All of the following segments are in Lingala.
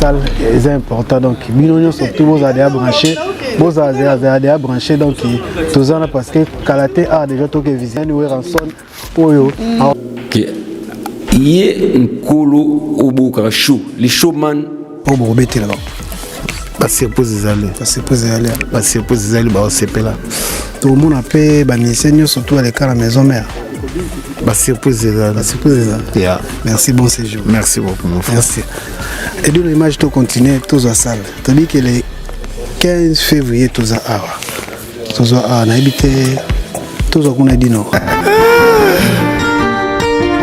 salle eza important. Donc bino nyonso tout bozala deya branché, bozala deya branché. Donc toza na, parce que kala te awa déjà toke visite Werrason oyo. Ye nkolo obokaka show, le showman. Oyo bokobetela bango? Basurprise ezali. Basurprise ezali. Basurprise ezali, baosepela. Tokomona mpe bamusicien nyonso tu aleka na Maison Mère. Basurprise ezali. Basurprise ezali. Yeah. Merci, bon séjour. Merci beaucoup, mon frère. Merci. Edino Image, tocontinue, tozwa salle. Toyebi ke le 15 février toza awa, tozwa awa, nayebi te, tozwa kuna Edino.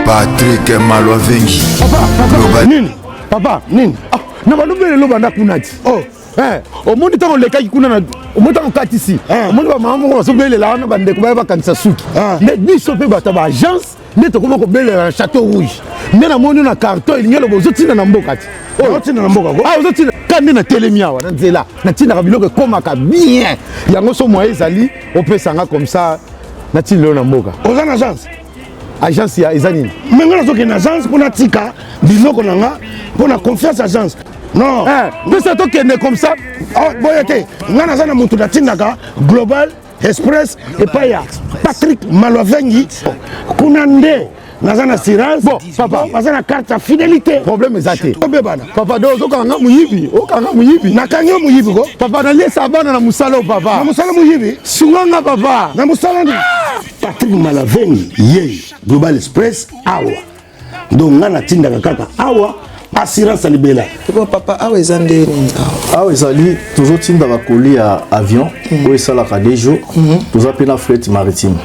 Patrick Malwavengi. Papa nini, papa nini? Ah, na balobi lelo banda kuna ti. Oh. Eh, omoni ntango olekaki kuna, omoni ntango okatisi, omoni bamama moko bazobelela wana, bandeko baya bakanisa suki. Nde biso mpe bato ya baagence nde tokoma kobelela na Château Rouge. Nde namoni na carton elingi eloba ozotinda na mboka ti. Ozotinda na mboka ko? Ah, ozotinda ka nde natelemi awa na nzela, natindaka biloko ekomaka bien. Yango so moye ezali, opesanga comme ça, natindi lelo na mboka. Oza na agence? Agence ya eza nini? Me nga nazokende agence mpo natika biloko na nga mpo na confiance agence, non. Pesa tokende comme ça. Oh, boye te, nga naza na motu natindaka Global Express epai ya Patrick Malwavengi kuna, nde naza na assurance. Bon, papa. Baza na carte ya fidélité. Problème eza te. Obebana. Papa do, ozokanga moyibi, okanga moyibi. Nakangi yo moyibi ko. Papa, naliesa bana na mosala oyo, papa. Na mosala moyibi. Sunganga, papa. Na mosala nini? Patrick Malavengi ye Global Express awa, donc nga natindaka kaka awa, assurance ya libela. Bon, papa, awa eza nde nini awa? Awa ezali tozotinda bacolis ya avion oyo esalaka 2 jours. Toza mpe na fret maritime.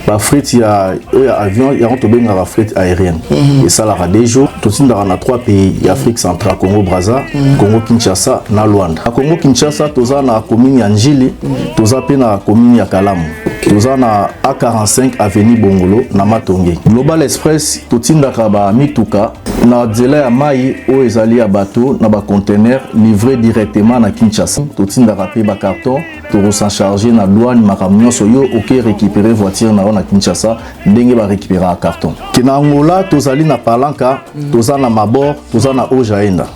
Bafret ya oyo ya avion, yango tobengaka fret aérienne, esalaka 2 jours. Totindaka na trois pays ya Afrique centrale: Congo Braza, Congo Kinshasa na Luanda. Na Congo Kinshasa toza na commune ya Njili, toza mpe na commune ya Kalamu. Toza na A45, avenue Bongolo, na Matonge. Global Express, totindaka bamituka na nzela ya mai oyo ezali ya bato na baconteneur, livré directement na Kinshasa. Totindaka mpe bacarton, tokosan charge na douane, makambo nyonso. Yo oke récupérer voiture na yo na Kinshasa ndenge barécupéraka carton. Ke na Angola tozali na Palanka, toza na Mabor, toza na Ojaenda.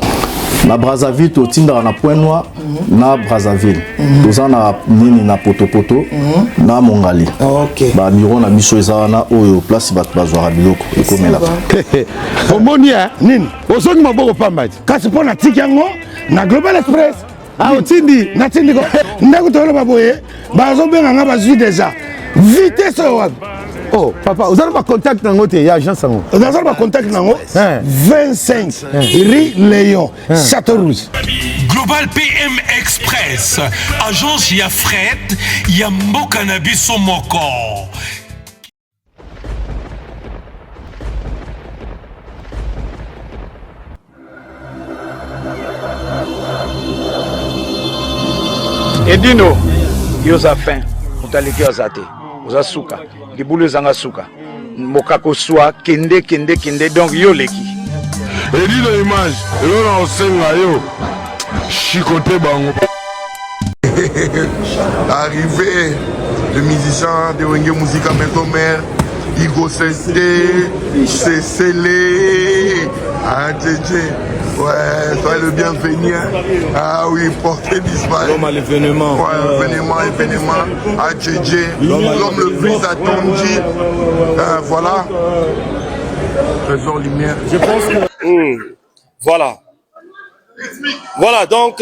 Na Brazzaville totindaka na Point Noir na Brazzaville, toza na nini, na Potopoto na Mongali. Babureau na biso eza wana, oyo place bato bazwaka biloko ekomelaka. Omoni e? Nini? Ozongi maboko pamba ti. Kasi mpo natiki yango na Global Express. Ah, otindi? Natindi ko. Ndeko, toloba boye, bazobenga nga, bazwi déjà vitesse oyo wapi? Oh papa, oza na bacontact nango te ya agence yango? Naza na bacontact nango, 25 rue Léon, Château Rouge. Global PM Express, agence ya fret ya mboka na biso moko. Edino, yo oza fin, moto aleki yo aza te, oza suka, libulu ezanga suka, mboka koswa, kende kende kende, donc yo oleki. Edino Image, elo na osenga yo chikote bango. Arrivé, le musicien de Wenge Musica Maison Mère, Hugo Sente, Cécélé, ah, JJ, ouais, soyez le bienvenu. Hein. Ah oui, portez disparu. L'homme à l'événement. Ouais, événement, événement. Ah, JJ, l'homme le plus attendu. Voilà. Trésor Lumière. Je pense que. Voilà. Voilà, donc,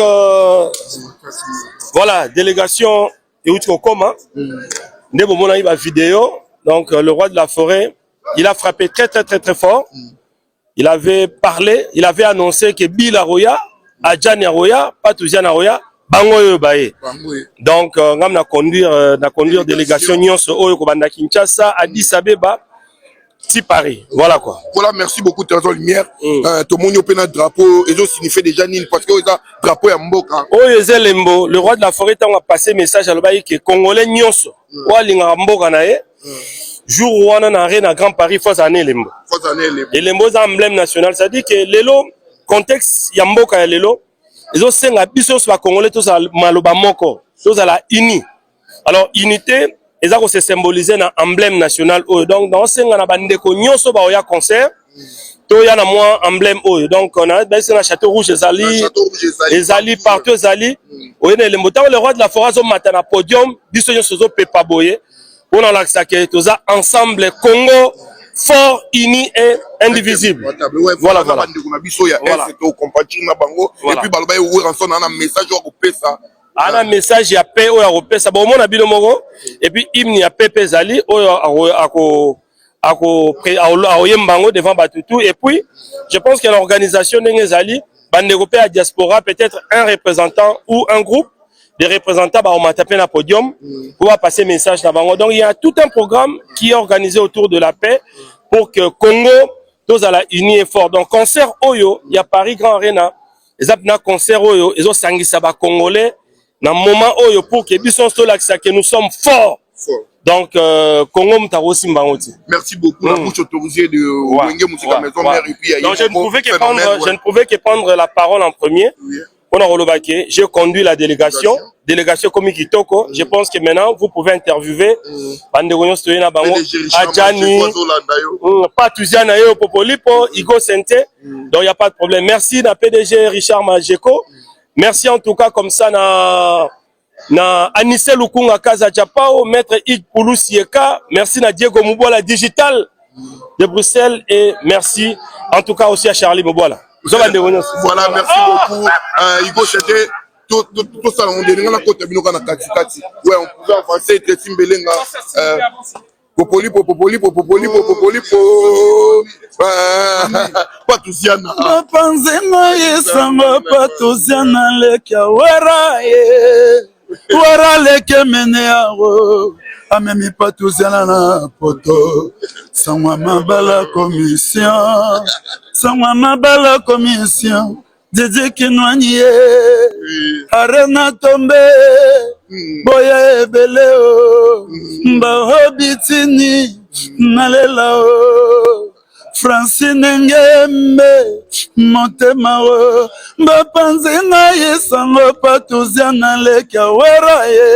voilà, délégation euti kokoma. Nde bomonaki ba vidéo. Donc, le roi de la forêt, il a frappé très, très, très, très fort. Il avait parlé, il avait annoncé que Bill Aroya, Adjani Aroya, Patouzian Aroya, bango oyo baye. Donc, ngam na conduire délégation nyonso oyo kobanda Kinshasa, Addis Abeba, ti Paris. Voilà quoi. Voilà, merci beaucoup, Trésor Lumière. Tomoni ope na drapeau, ezo signifie déjà nini? Parce que eza drapeau ya mboka. Oyo eza elembo. Le roi de la forêt, ntango apasse message, alobaki ke Congolais nyonso oyo alingaka mboka na ye, jour wana na Arena Grand Paris, fo azala na elembo. Faut na elembo. Elembo eza emblème national, c'est-à-dire ke lelo, contexte ya mboka ya lelo ezosenga biso nyonso Bacongolais tozala maloba moko, tozala uni. Alors unité eza kose symboliser na emblème national oyo. Donc naosenga na bandeko nyonso baoya concert. Toya na mwa emblème oyo. Donc na basi na Château Rouge ezali, ezali partout ezali. Oye na elembo ntango le roi de la forêt azomata na podium, biso nyonso tozopepa boye mpona kolakisa ke toza ensemble, Congo fort, uni et indivisible. Voilà. Bandeko na biso ya est, tocompatir na bango. Et puis baloba ye Werrason ana message oyo akopesa. Ana message ya paix oyo akopesa, bomona bino moko. Et puis hymne ya paix mpe ezali oyo ako akoyemba yango devant bato tout. Et puis je pense que l'organisation ndenge ezali, bandeko mpe ya diaspora, peut-être un représentant ou un groupe de représentants baomata mpe na podium pour passer message na bango. Donc il y a tout un programme qui est organisé autour de la paix pour que Congo tozala uni et fort. Donc concert oyo ya Paris Grand Arena eza mpena concert oyo ezosangisa bacongolais na moment oyo pour que biso nyonso tolakisa que nous sommes forts. Donc Congo moto akosimba yango te. Merci beaucoup. La bouche autorisée de Wenge Musica Maison Mère et puis Donc je ne pouvais que prendre la parole en premier. Mpona koloba ke j'ai conduit la délégation, délégation komi kitoko. Je pense que maintenant vous pouvez interviewer bandeko nyonso toye na bango, Adjani, Patuzia na ye, Popolipo, Igo Sente. Donc il y a pas de problème. Merci na PDG Richard Majeko. Merci en tout cas comme ça na Anissé Lukunga Kaza Japao, Maître Ig Poulou Sieka. Merci na Diego Moubola Digital de Bruxelles et merci en tout cas aussi à Charlie Moubola. Voilà, merci beaucoup. Hugo, c'était tout, tout, tout ça, on dirait na kota bino kana kati kati. Ouais, on pouvait avancer, Tracy Mbelenga. Popolipo, popolipo, popolipo, popolipo. Patusiana. Bapanzi ngai esango Patusiana leki awera ye wera leki emene yango amemi Patusiana na poto. Sangwa mabala commission, sangwa mabala commission, Didi Kinwani ye arena tombe boya ebele o mbaho bitini nalela o Francine Ngembe motema o bapanzi ngai esango Patuziana leki awera ye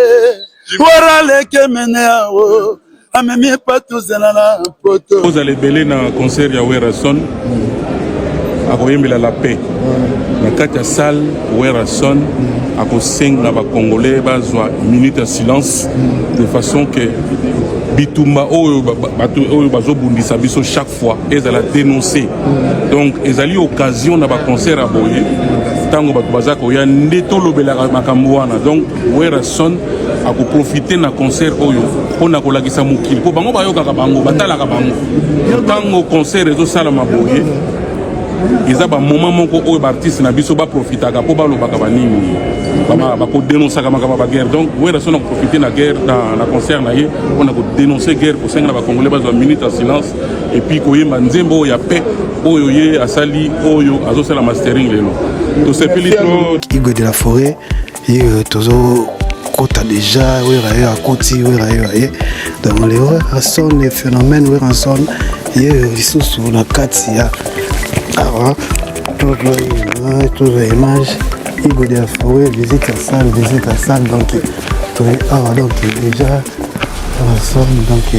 wera leki emene yawo amemi Patuziana na poto. Ozala ebele na concert ya Werrason, akoyembela la paix na kati ya salle. Werrason akosenga bacongolais bazwa minute ya silence de façon que bitumba oyo bato oyo bazobundisa biso chaque fois ezala dénoncé. Donc ezali occasion na baconcert ya boye, ntango bato baza koya nde tolobelaka makambo wana. Donc Werrason akoprofite na concert oyo mpona kolakisa mokili, mpo bango bayokaka, bango batalaka bango. Ntango concert ezosalama boye, eza bamoment moko oyo baartiste na biso baprofitaka mpo balobaka banini, bakodénonsaka makambo ya baguerre. Donc Werrason akoprofite na guerre na concert na ye mpona kodénonce guerre, kosenga na bacongolais bazwa minute en silence et puis koyemba nzembo oyo ya paix oyo ye asali, oyo azosala mastering lelo. Tosepeli trop. Igwe de la forêt ye tozokota déjà. Wera ye akoti, Wera ye aye. Donc le Werrason, le phénomène Werrason ye lisusu na kati ya awa. Tozwa image. Igwe de la forêt, visite ya salle, visite ya salle. Donc toye awa, donc déjà Werrason, donc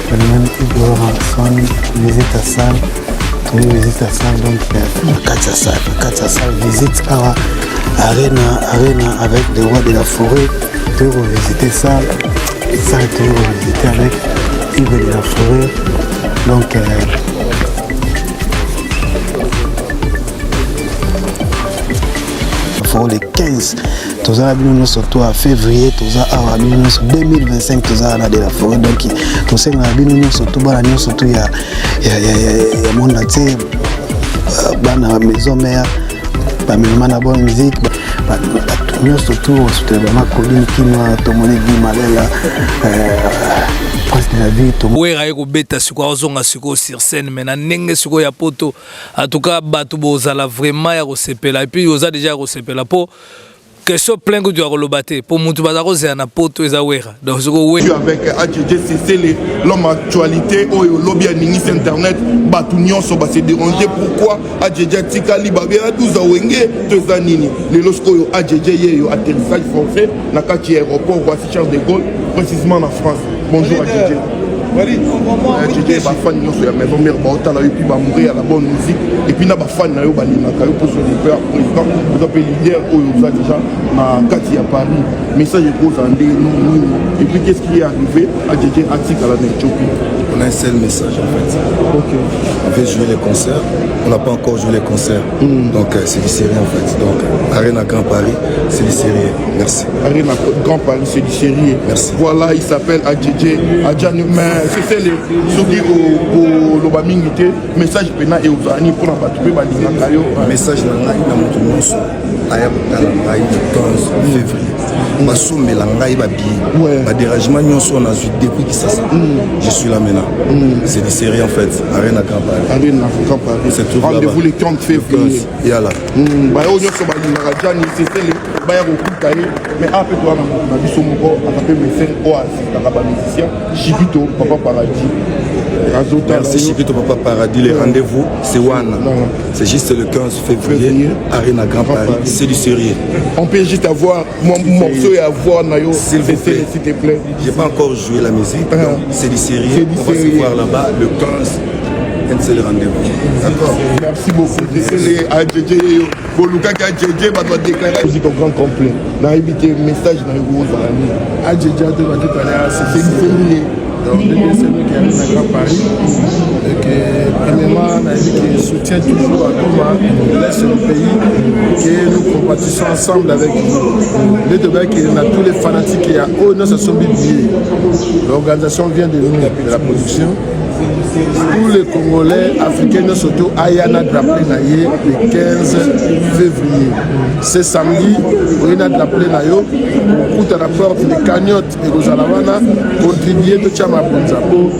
phénomène Igwe Werrason, visite ya salle. Toye visite ya salle, donc na kati ya salle, na kati ya salle, visite awa Arena, Arena avec le roi de la forêt. Toye kovisite salle, salle toye kovisite avec Igwe de la forêt. Donc for le 15 toza na bino nyonso to ya février, toza awa bino nyonso 2025, toza na de la forêt. Donc tosengaka bino nyonso to bana nyonso to ya monde entier, bana maison mère, bamemema na bonne musique, bato nyonso to basutela bama Colline Kima, tomoni Gi Malela, prince de la vie. Wera ye kobeta sikoyo, azonga sikoyo sur scène, mais na ndenge sikoyo ya poto. En tout cas bato bozala vraiment ya kosepela. Et puis oza déjà ya kosepela mpo question plein kutu ya koloba te, mpo mutu baza kozela na poto eza Wera. Donc soko Wera avec AJJ Cécile, l'homme actualité oyo lobi aningisi internet, bato nyonso base déranger pourquoi AJJ atikali babela 12 awenge to eza nini. Lelo sikoyo AJJ yeyo atterrissage forcé na kati ya aéroport Roissy Charles de Gaulle, précisément na France. Bonjour AJJ. Jeje bafani nyonso ya maison mère baotala yo epuis bamoure ya la bonne musique epuis na bafani na yo balingaka yo mposo mpe président oza mpe leader oyo oza déjà na kati ya Paris message ekozala nde nini epuis qu'est ce qui est arrivé à Jeje atikala na Ethiopie. On a un seul message en fait. Okay. On veut jouer les concerts. On n'a pas encore joué les concerts. Mm. Donc euh, c'est du sérieux en fait. Donc Arena Grand Paris, c'est du sérieux. Merci. Arena Grand Paris, c'est du sérieux. Merci. Voilà, il s'appelle Adjedje Adjani. Mais c'est les soki koloba mingi te message mpena eozala nini mpona bato mpe balingaka yo. Message na ngai na moto nyonso aya kotala ngai le 15 février basombela ngai babillet badérangement nyonso nazwi depuis kisasa mm. je suis là maintenant mm. c'est du sérieux en fait arena grand paris arena grand paris rendez-vous le 30 février yala mm. bayo nyonso balingaka jani sesele baya kokuta ye mais a mpe toza na moto na biso moko aza mpe mécène oyo asistaka bamusicien chikito papa paradis. Merci Chikito Papa Paradis, les rendez-vous c'est One. C'est juste le 15 février, Arena Grand Paris, c'est du sérieux. On peut juste avoir mon morceau et avoir Nayo. S'il vous plaît. S'il te plaît. J'ai pas encore joué la musique, donc c'est du sérieux. On va se voir là-bas le 15. Un seul rendez-vous. D'accord. Merci beaucoup. Désolé à JJ. Bolukaki AJJ bato ba déclarer musique au grand complet. Nayebi te message na yo kozala nini. AJJ ato bato kala c'est sérieux. Donc, ndenge esengeli ke na Grand Paris et que premièrement nayebi ke soutien toujours à Goma l'est du pays que nous compatissons ensemble avec vous nde tobayaki na tous les fanatiques ya oyo nyonso asombi billet l'organisation vient de nous de la production tous les congolais africains nyonso to aya na drapeau na ye le 15 février ce samedi oye na drapeau na yo okuta na porte de cagnotte ekozala wana contribue totya mabonza po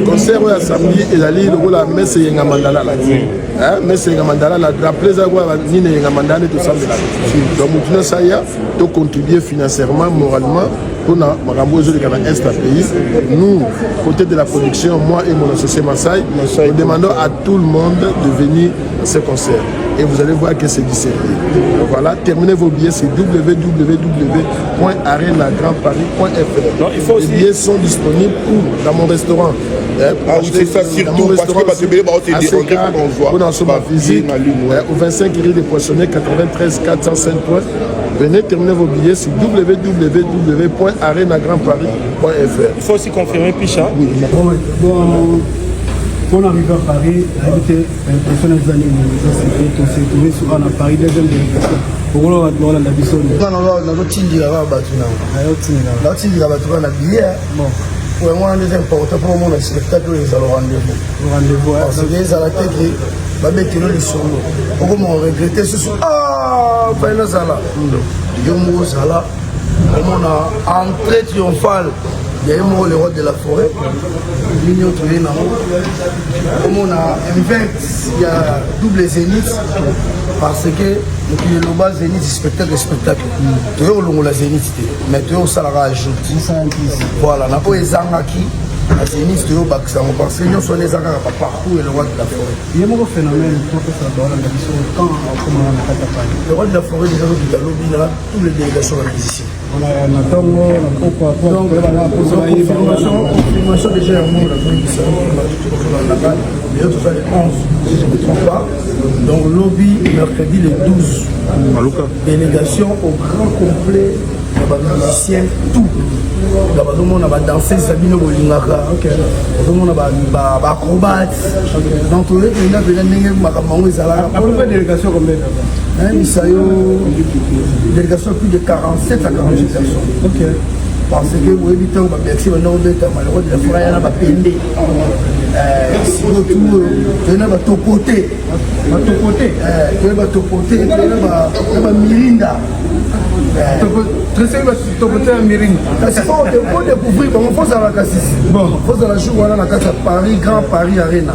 concert oyo ya samedi ezali lokola mese eyenga mandalala mese eyenga mandalala drapeau eza lokola nini eyenga mandalala nde tosambelaka donc motu nyonso aya tocontribue financièrement moralement mpona makambo oyo ezoleka na est ya pays. Nous, côté de la production, moi et mon associé Masai, nous demandons à tout le monde de venir à ce concert et vous allez voir que c'est du sérieux. Donc voilà, terminez vos billets sur www.arenagrandparis.fr. Les billets sont disponibles où? Dans mon restaurant. Ah oui, c'est ça surtout, parce que bato ebele baote déranger pour qu'on voit. Dans ma visite, au 25 rue des Poissonniers, 93 405 points. Venez terminer vos billets sur www.arenagrandparis.fr. Il faut aussi confirmer Picha. Oui. Bon, pour arriver à Paris, impression eza nini tosetrouve souvent na Paris deuxième délégation okolo bato baolanda biso nazotindika kaka bato naotindika bato kaka na billet po yango wana nde eza important mpo omona spectacle oyo ezala rendez-vous rendez-vous parce que ezala te ke babetelo lisolo okoma oregrete susu fai nazala yo moko ozala omona entrée triomphale ya ye moko le roi de la forêt nini oyo toye nango omona invent ya double zénith parce que mokili eloba zénith spectacle spectacle toye kolongola zénith te mais toye kosalaka ajoute voilà na oyo ezangaki na zénith toye kobakisa yango parce que nyonso wana eza kaka baparcours ya le roi de la forêt ye moko phénomène topesa baolanda biso quand akomana na kati ya Paris le roi de la forêt déjà tokita lobi na toutes les délégations ya musicien na ntongo na pokwa confirmation déjà yango nazoyebisa tozolandaka d'ailleurs toza le 11 si je ne me trompe pas donc lobi mercredi le 12 délégation au grand complet ya bamusicien tout nga bazomona badanseuse na bino bolingaka ozomona baacrobate donc toye mpenza mpenza ndenge makambo yango ezalaka nayebisa yo délégation plus de 47 à 48 personnes okay. parce que boyebi ntango babercy banda kobetama le roi de la forêt aya na bapende sikoyo tu oyo toye na batokote batokote toye batokote toye na bamirinda tokote ya mirinda kasi po découvrir bango fozala kasi bon fozala jour wana na kati ya Paris Grand Paris Arena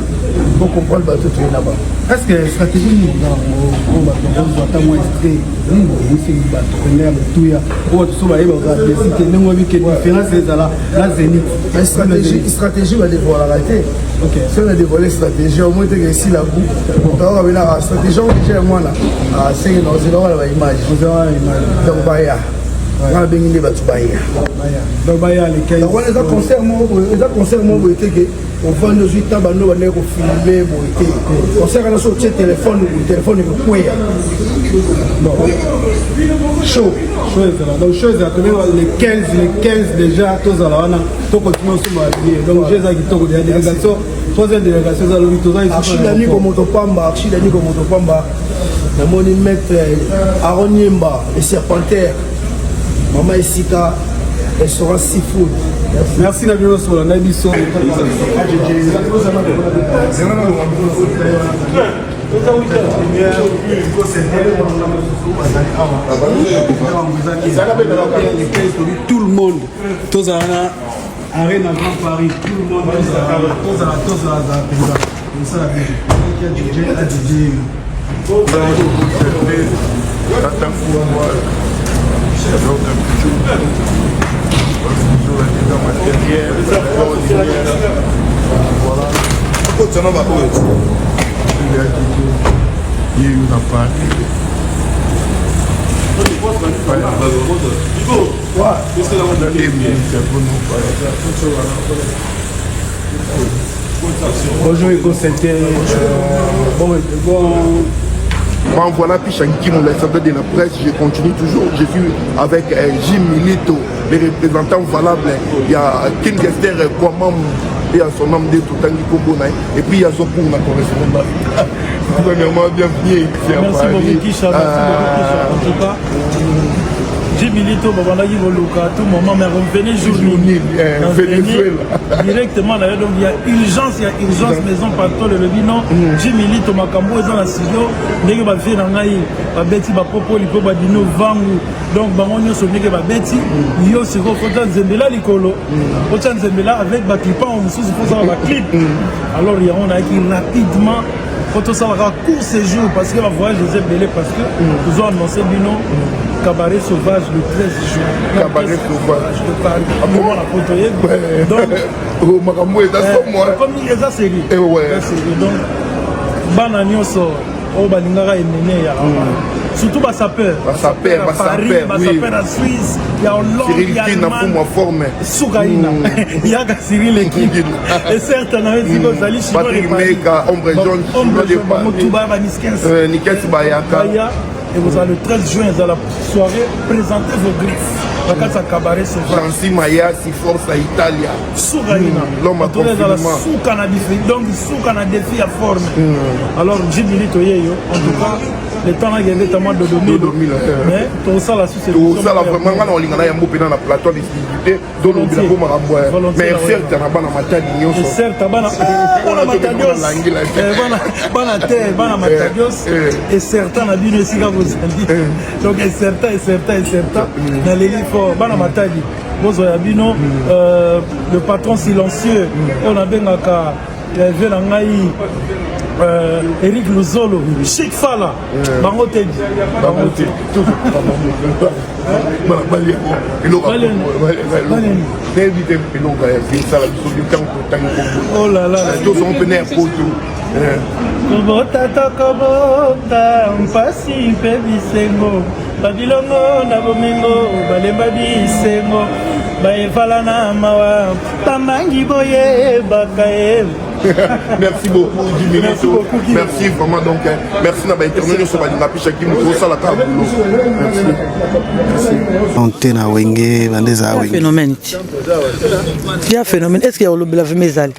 po comprendre bato toye na bango. Est-ce que stratégie nini oza nango oyo bato bakozwa ata mwa esprit nini bobongiseli bato pene ya motuya oyo bato so bayeba kozala desi te ndenge oyebi ke différence ezala na zenith? Stratégie badevoilaka te. Soki na dévoile stratégie omoi teke esila gu toyoka benaka stratégie yango deja ya mwana asenge na ozela wana baimage donc baya. Nga nabengi nde bato baya. Donc wana eza concert moko boye, eza concert moko boye te ke ovandi ozwi temps bando bandaki kofilme boye te. Concert wana soki otie telefone boye, telefone ekokweya. Show. Show ezala. Donc show ezala tobe le 15, le 15 déjà tozala wana to continue osomba billet. Donc jeu eza kitoko déjà délégation, troisième délégation eza lobi toza ici. Archida Nico moto pamba, Archida Nico moto pamba. Namoni maître Aaron Yemba, le serpentaire. Mama Esika, restaurant seafood. Merci na bino nyonso bolanda biso. Tout le monde tozala na arena grand paris tout le monde tozala tozala zala mpenza osala bien dj a dj. Akotana baoyo ye yo na Paris. Bonjour Hugo, c'était bon, bon. Bon, voilà, puis Chanki, mon ambassadeur de la presse, je continue toujours. Je suis avec Jim Milito, les représentants valables. Il y a Kim Gester, Kwamam, et à son homme de Totangi Kombo, et puis il y a Zopour, la correspondance. Premièrement, bienvenue ici à Merci Paris. beaucoup, Kisha. Merci beaucoup, Kisha. En tout cas, Jim Milito, babandaki koluka tout moment, mais revenez jour nini. Venezuela. Directement d'ailleurs, donc il y a urgence, il y a urgence, maison patron, le lobi non. Jim Milito, makambo eza na studio, ndenge ba vie na ngai, babeti ba popoli po ba dino vangu. Donc bango nyonso ndenge babeti, yo sikoyo faut tia nzembela likolo, otia nzembela avec ba clipants mosusu, faut sala ba clip. Alors yango nayaki rapidement po tosalaka court séjour parce que ba voyage eza ebele parce que tozo annoncer bino cabaret sauvage le 13 juin. Cabaret sauvage de Paris. Comment la poto yebi. Donc makambo eza somo. Comme eza série. Eh ouais. Eza série. Donc bana nyonso oyo balingaka enene ya surtout basapeur Basapeur, Paris, basapeur, oui. basapeur ya Suisse, ya Hollande, Cyril ya Kin na Allemagne. Fumwa forme. Suka ina yaka Cyril Ekin et certes na esika ozali chinois de Patrick Paris. Meka, Ombre Jaune, Ombre Chinois de Jaune, bango Paris. tout baya ba Niskens. Nikes Bayaka. Baya ekozala le 13 juin ezala soirée présentez vos griffes na kati ya cabaret sauvage. Jansi Mayasi, Force à Italia. Suka ina. L'homme à En tout cas, ezala confinement. suka na défi, donc suka na défi ya forme. Alors Jimmy Toyeyo, en tout cas, le temps là il y avait Dodomilo. Dodomilo, Mais tosala sous tosala vraiment nga na olinga na yambo mpena na plateau ya distributé tolobela mpo makambo ya mais certes na bana matadi nyonso certes bana bana matadios bana bana te bana matadios et certain na bino esika bozali donc et certain et certain et certain naleli fort bana matadi bozwa ya bino le patron silencieux oyo nabengaka vie na ngai Eric Luzolo, Chic Fala, bango te, bango te. Nayebi te eloko ya esala biso ntango totangi tozongo mpena ya poto. Kobota tokobota mpasi mpe bisengo babilongo na bomengo balemba bisengo baevala na mawa bamangi boyebaka ye. Merci beaucoup Jimmy Lito. Merci vraiment donc merci na ba internet nyonso balinga mpe Shaki moto osalaka boulot. Merci. Ante na wenge bande eza wenge. Phénomène. Ya phénomène. Est-ce qu'il y a olobela vraiment ezali?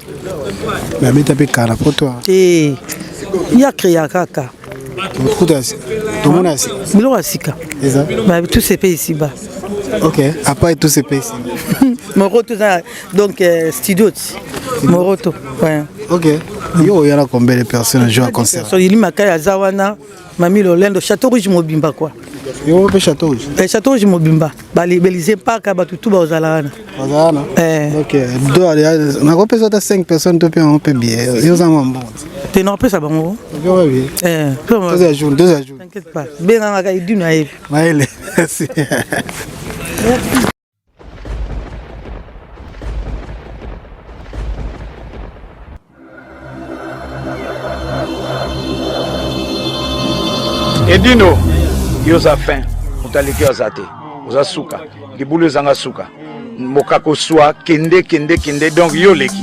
Mais abeta mpe kala po toi. Te. Ya créa kaka. Kuta tomona sika. Biloko ya sika. Eza. Ba tout se paye ici bas. Ok, à part tout se paye ici. Moroto ça donc studio. Moroto. Ouais. Ok. Yo oyala combien de personnes jouent à concert? Personne, il m'a kaya zawana, Mami Lolendo, Château Rouge Mobimba quoi. Yo pe Château Rouge. Eh, Château Rouge Mobimba. Bali Belize Park ba tutu ba ozala wana. Ozala. Eh. Ok, do na ko pesa ta 5 personnes to pe on pe bien. Yo za mambo. Te na pesa bango. Yo ba bien. Eh, deux jours, 2 jours. T'inquiète pas. Benga ka iduna yebi. Maele. Merci. Merci. Edino, yo oza fin, moto aleki yo aza te, Oza suka. Libulu ezanga suka. Mokakoswa kende kende kende donc yo leki.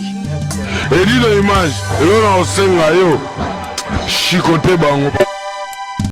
Edino image eloko na kosenga yo chicote bango.